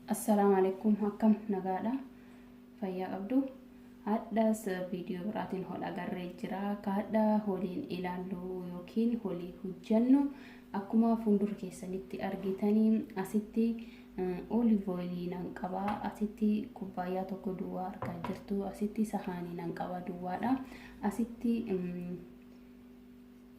Assalaamu alaikum, akkam nagaadha, fayyaa qabdu. Hadhas viidiyoo biraatiin hol agarree jira. Kaadha holiin ilaallu yookiin holii hojjannu akkuma fuuldura keessanitti argitanii asitti olive oilii nan qaba. Asitti kubbaayyaa tokko duwwaa argaa jirtu. Asitti sahaanii nan qaba duwwaadha. Asitti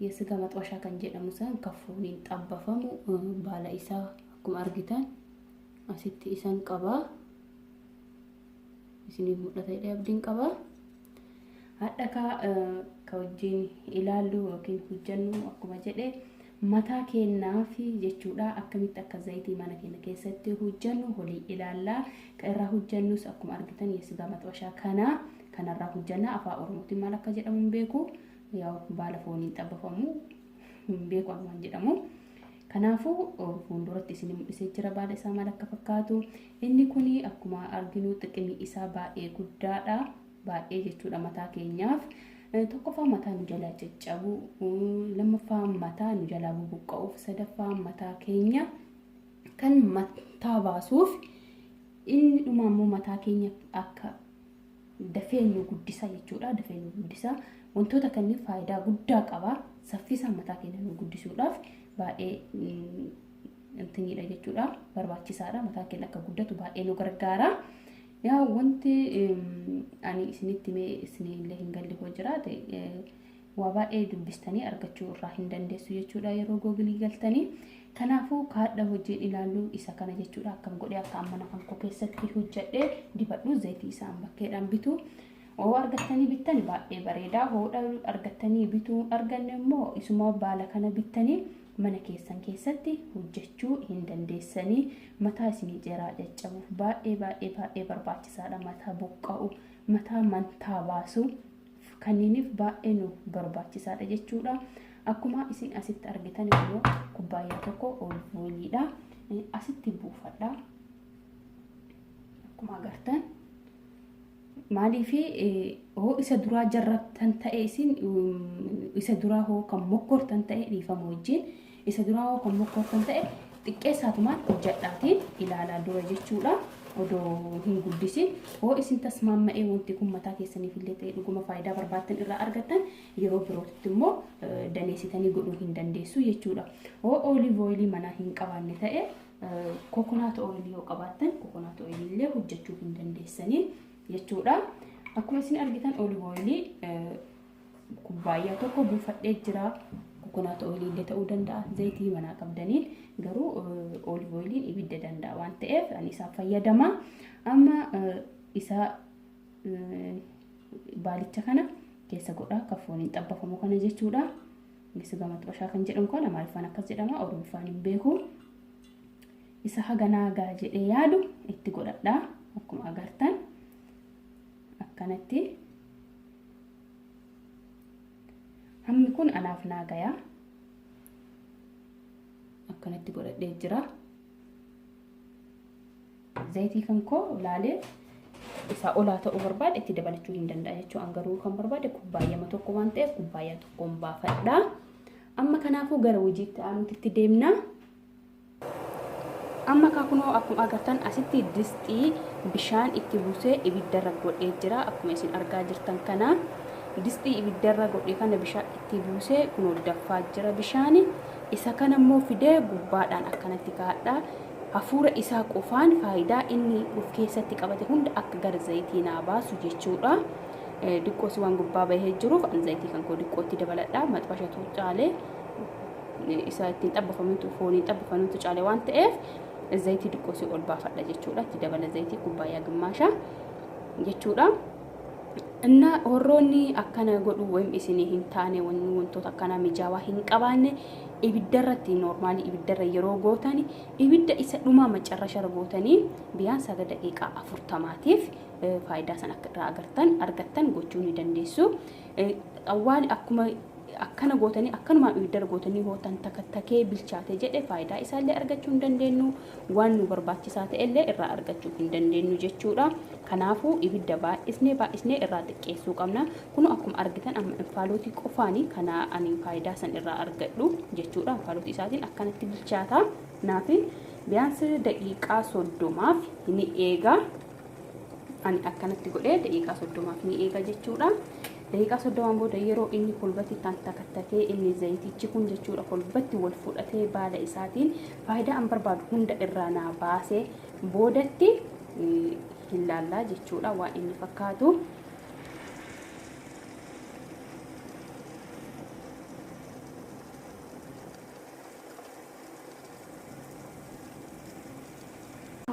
የስጋ መጥበሻ kan jedhamu san kan fooniin xabbafamu baala isaa akkuma argitan asitti isan qaba. Isiniif mul'ata jedhee abdiin qaba. Hadha ka wajjin ilaallu yookiin hojjannu akkuma jedhe mataa keenyaaf jechuudha. Akkamitti akka zayitii mana keenya keessatti hojjannu holii ilaallaa. Ka irraa hojjannus akkuma argitan የስጋ መጥበሻ kana kanarraa hojjanna. Afaan Oromootiin maal akka jedhamu hin beeku. Yaa baala fooniin xabbafamu hin beeku waan jedhamu. Kanaafuu fuulduratti isin mul'isee jira baala isaa maal akka fakkaatu. Inni kun akkuma arginu xiqimii isaa baay'ee guddaadha. Baay'ee jechuudha mataa keenyaaf. Tokkoffaa mataa nu jalaa caccabu, lammaffaa mataa nu jalaa bubuqqa'uuf, sadaffaa mataa keenya kan mataa baasuuf, inni dhuma immoo mataa keenya akka dafee nu guddisa jechuudha. Dafee nu guddisa. Wantoota kanneen faayidaa guddaa qaba. Saffisaan mataa keenya nu guddisuudhaaf baay'ee intiniidha jechuudha. Barbaachisaadha. Mataa keenya akka guddatu baay'ee nu gargaara. Yaa wanti ani isinitti mee isinillee hin galle hoo jiraate waa baay'ee dubbistanii argachuu irraa hin dandeessu jechuudha yeroo googilii galtanii. Kanaafuu kaadha hojiin ilaallu isa kana jechuudha. Akkam godhee akka amma kan koo keessatti hojjedhee dibadhu zayitii isaan bakkeedhaan bitu. Hoo argattanii bittan baay'ee bareedaa. Hoo argattanii bituu arganne immoo isuma baala kana bittanii mana keessan keessatti hojjechuu hin dandeessanii. Mataa isinii jeeraa caccabuuf baay'ee baay'ee baay'ee barbaachisaadha. Mataa buqqa'u, mataa mantaa baasu kanneeniif baay'ee nu barbaachisaadha jechuudha. Akkuma isin asitti argitan immoo kubbaayyaa tokko olive oiliidha. Asitti buufadha. Akkuma agartan. Maaliif hoo isa duraa jarrabtan ta'e isin isa duraa hoo kan mokkortan ta'e dhiifama wajjin isa duraa hoo kan mokkortan ta'e xiqqeessaatumaan hojjedhaatiin ilaalaa dura jechuudha. Odoo hin guddisin hoo isin tasmaamma'ee wanti kun mataa keessaniif illee ta'e dhuguma faayidaa barbaaddan irraa argattan yeroo birootti immoo daneessitanii godhuu hin dandeessu jechuudha. Hoo olive oilii manaa hin qabaanne ta'e coconut oilii yoo qabaattan coconut oilii illee hojjechuu hin dandeessanii jechuudha. Akkuma isin argitan olive oilii kubbaayyaa tokko buufadhee jira. Coconut oilii illee ta'uu danda'a. Zayitii manaa qabdaniin garuu olive oiliin ibidda danda'a waan ta'eef ani isaaf fayyadama. Amma isa baalicha kana keessa godha kan fooniin xabbafamu kana jechuudha. የስጋ መጥበሻ kan jedhamu kana Amaariffaan akkas jedhama, Oromoffaan hin beeku. Isa haganaa gaa jedhee yaadu itti godhadha. Akkuma agartan akkanatti hammi kun anaaf naa gayaa. Akkanatti godhadhee jira. Zayitii kan koo laalee isaa olaa ta'uu barbaade itti dabalachuu hin danda'a jechuudha. An garuu kan barbaade kubbaayyaa tokko waan ta'eef kubbaayyaa tokkoon baafadha. Amma kanaafuu gara hojiitti aanutti deemna. Amma kunoo akkuma agartan asitti distii bishaan itti buusee ibiddarra godhee jira. Akkuma isin argaa jirtan kana distii ibiddarra godhee kana bishaan itti buusee kunoo danfaa jira bishaani. Isa kana immoo fidee gubbaadhaan akkanatti kaa'adha. Hafuura isaa qofaan faayidaa inni of keessatti qabate hunda akka gara zayitii naa baasu jechuudha. Diqqoos waan gubbaa bahee jiruuf an zayitii kan koo diqqootti dabaladha. Maxbashatu caalee isa ittiin xabbafamutu fooniin xabbafamutu caale waan ta'eef zayitii diqqoosii ol baafadha jechuudha. Itti dabala zayitii kubbaayyaa gimmaasha jechuudha. እና warroonni akkana godhu ወይም isinii hin taane wantoota akkanaa mijaawaa hin qabaanne ibiddarratti normaalii ibiddarra yeroo gootani ibidda isa dhumaa macarrashara gootanii biyaan saga daqiiqaa 40tiif faayidaa san akka irraa agartan argattan gochuu ni dandeessu. Awwaali akkuma akkana gootanii akkanumaan ibiddarra gootanii hootan takattakee bilchaate jedhe faayidaa isaallee argachuu hin dandeenyu, waan nu barbaachisaa ta'ellee irraa argachuu hin dandeenyu jechuudha. Kanaafuu ibidda baay'isnee baay'isnee irraa xiqqeessuu qabna. Kun akkuma argitan amma infaalootii qofaani kana ani faayidaa san irraa argadhu jechuudha. Infaalootii isaatiin akkanatti bilchaata. Naafi Biyaansi daqiiqaa 30f ni eega. Ani akkanatti godhee daqiiqaa 30f ni eega jechuudha. Daqiiqaa 30n booda yeroo inni kolbatti tantakattatee inni zayitichi kun jechuudha kolbatti wal fudhatee baala isaatiin faayidaa an barbaadu hunda irraa naa baasee boodatti hin laallaa jechuudha waan inni fakkaatu.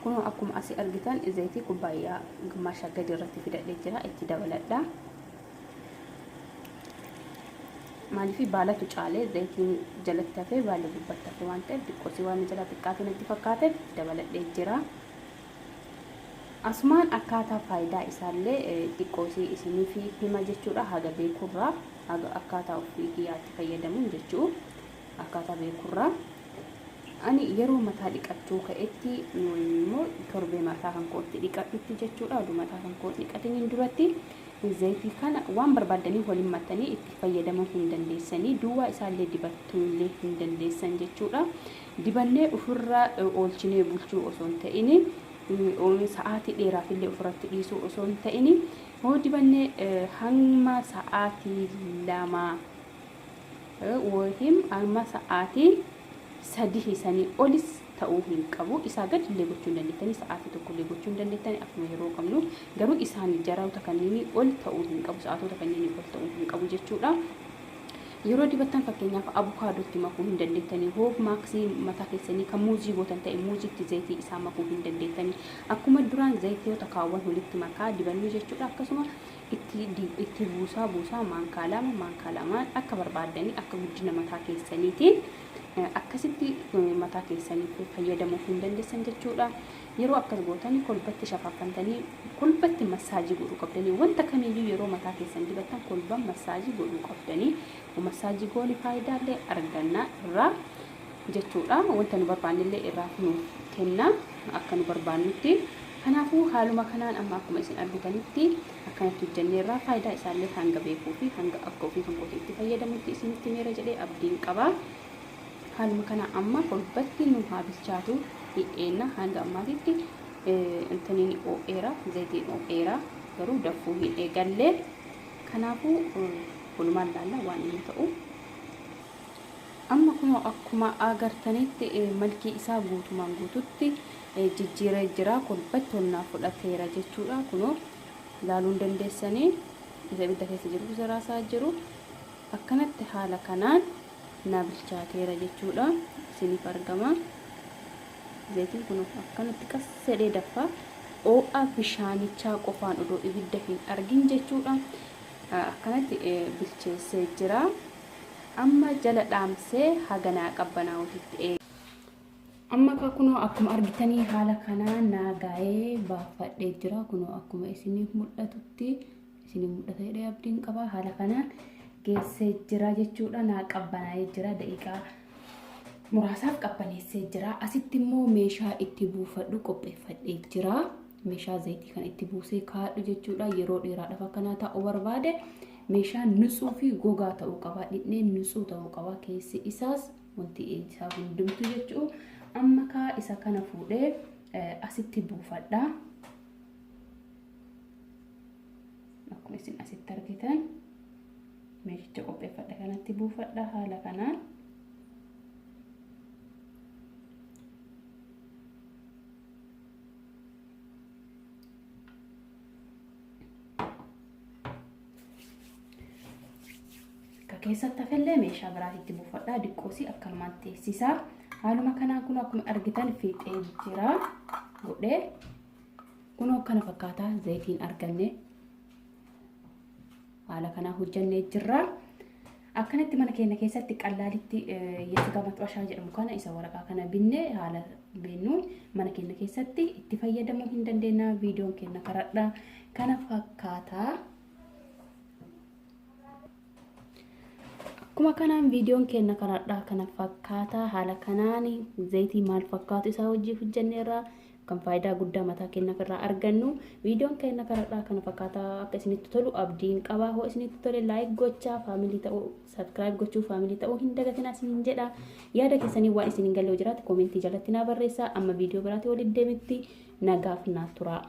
Kunoo akkuma asii argitan zayitii kubbaayyaa gimmaasha gadi irratti fidadhee jira, itti dabaladha. Maaliif baalatu caalee zayitiin jalatti hafee baalli gubbatti hafe waan ta'eef xiqqoosii waan jala xiqqaate natti fakkaateef itti dabaladhee jira. Asumaan akkaataa faayidaa isaallee xiqqoosii isiniif hima jechuudha, haga beekurraa haga akkaataa ofii kiyyaatti fayyadamuun jechuu akkaataa beekurraa. Ani yeroo mataa dhiqachuu ka'etti immoo torbee mataa kan kootti dhiqadhutti jechuudha. Oduu mataa kan koo dhiqatiniin duratti zayitii kana waan barbaaddanii waliin mattanii itti fayyadamuu hin dandeessanii, duwwaa isaallee dibattuullee hin dandeessan jechuudha. Dibannee ofirra oolchinee bulchuu osoo hin ta'in, sa'aatii dheeraafillee ofirratti dhiisuu osoo hin ta'in, hoo dibannee hamma sa'aatii 2 yookiin hamma sa'aatii 3 sanii olis ta'uu hin qabu. Isaa gadi illee gochuu hin dandeettanii, sa'aatii 1 illee gochuu hin dandeettanii akkuma yeroo qabnu, garuu isaan jaroota kanneenii ol ta'uu hin qabu, sa'aatota kanneenii ol ta'uu hin qabu jechuudha. Yeroo dibattan fakkeenyaaf abukaadootti makuu hin dandeettanii, hoo maaksii mataa keessanii kan muuzii gootan ta'e muuziitti zayitii isaa makuu hin dandeettanii. Akkuma duraan zayitoota kaawwan walitti makaa dibannu jechuudha. Akkasuma itti buusaa buusaa maankaa 2 maankaa 2 akka barbaaddanii akka guddina mataa keessaniitiin akkasitti mataa keessaniif fayyadamuu hin dandeessan jechuudha. Yeroo akkas gootan kolbatti shafaffantanii kolbatti massaajii godhuu qabdanii, wanta kamiyyuu yeroo mataa keessan dibattan kolban massaajii godhuu qabdanii, massaajii goone faayidaalee arganna irraa jechuudha. Wanta nu barbaannellee irraa nu kenna akka nu barbaannutti. Kanaafuu haaluma kanaan amma akkuma isin argitanitti akkanatti hojjenneerraa faayidaa isaallee hanga beekuu fi hanga akka ofii kan kootii itti fayyadamutti isinitti meera jedhee abdiin qaba. Haaluma kana amma kolbatti nu haa bilchaatu hidheenna. Hanga ammaatitti intaniin oo'eera, zayitiin oo'eera, garuu danfuu hin eegalle. Kanaafuu walumaan laalla waan inni ta'u. Amma kunoo akkuma agartanitti malkii isaa guutumaan guututti jijjiiree jira, kolbatti ol naa fudhateera jechuudha. Kunoo laaluu hin dandeessanii, isa ibidda keessa jiru isa raasaa jiru akkanatti haala kanaan na bilchaateera jechuudha. Isiniif argama. Zayitiin kun akkanatti qassedhee daffa oo'a bishaanichaa qofaan odoo ibidda hin argin jechuudha. Akkanatti bilcheessee jira. Amma jala dhaamsee haga naa qabbanaa'uutitti eega. Amma kunoo akkuma argitanii haala kanaan naa gaa'ee baafadhee jira. Kunoo akkuma isiniif mul'atutti isiniif mul'ata jedhee abdiin qaba. Haala kanaan geessee jira jechuudha. Naa qabbanaa'ee jira, daqiiqaa muraasaaf qabbaneessee jira. Asitti immoo meeshaa itti buufadhu qopheeffadhee jira. Meeshaa zayitii kan itti buusee kaa'adhu jechuudha. Yeroo dheeraadhaaf akkanaa taa'u barbaade meeshaa nutsuu fi gogaa ta'uu qaba. Dhidhneen nutsuu ta'uu qaba. Keessi isaas wanti isaa hundumtu jechuudha. Amma kaa isa kana fuudhee asitti buufadha. Akkuma isin asitti argitan meeshicha qopheeffadha kanatti buufadha haala kanaan. Akka keessatti hafellee meeshaa biraatitti buufadha. Diqqoosii akkanumaan teessisaa. Haaluma kanaan kun akkuma argitan fiixee jira godhee. Kun akkana fakkaata zayitiin arganne. Haala kanaa hojjannee jirra. Akkanatti mana keenya keessatti qallaalitti yesigaa maxxashaa jedhamu kana isa waraqaa kana binne haala beennuun mana keenya keessatti itti fayyadamuu hin dandeenya. Viidiyoon keenya karadha kana fakkaata. Akkuma kanaan viidiyoon keenya karadha kana fakkaata. Haala kanaan zayitii maal fakkaatu isaa hojii hojjanneerra. Kan faayidaa guddaa mataa keenyaaf irraa argannu. Viidiyoon keenya kanarraa kana fakkaataa akka isinitti tolu abdiin qaba. Hoo isinitti tole like gochaa, family ta'uu, subscribe gochuu, family ta'uu hin dagatinaa isiniin jedha. Yaada keessanii waan isin hin galle jiraate comment jalatti naa barreessaa. Amma viidiyoo biraatti walitti deemitti nagaaf naa turaa.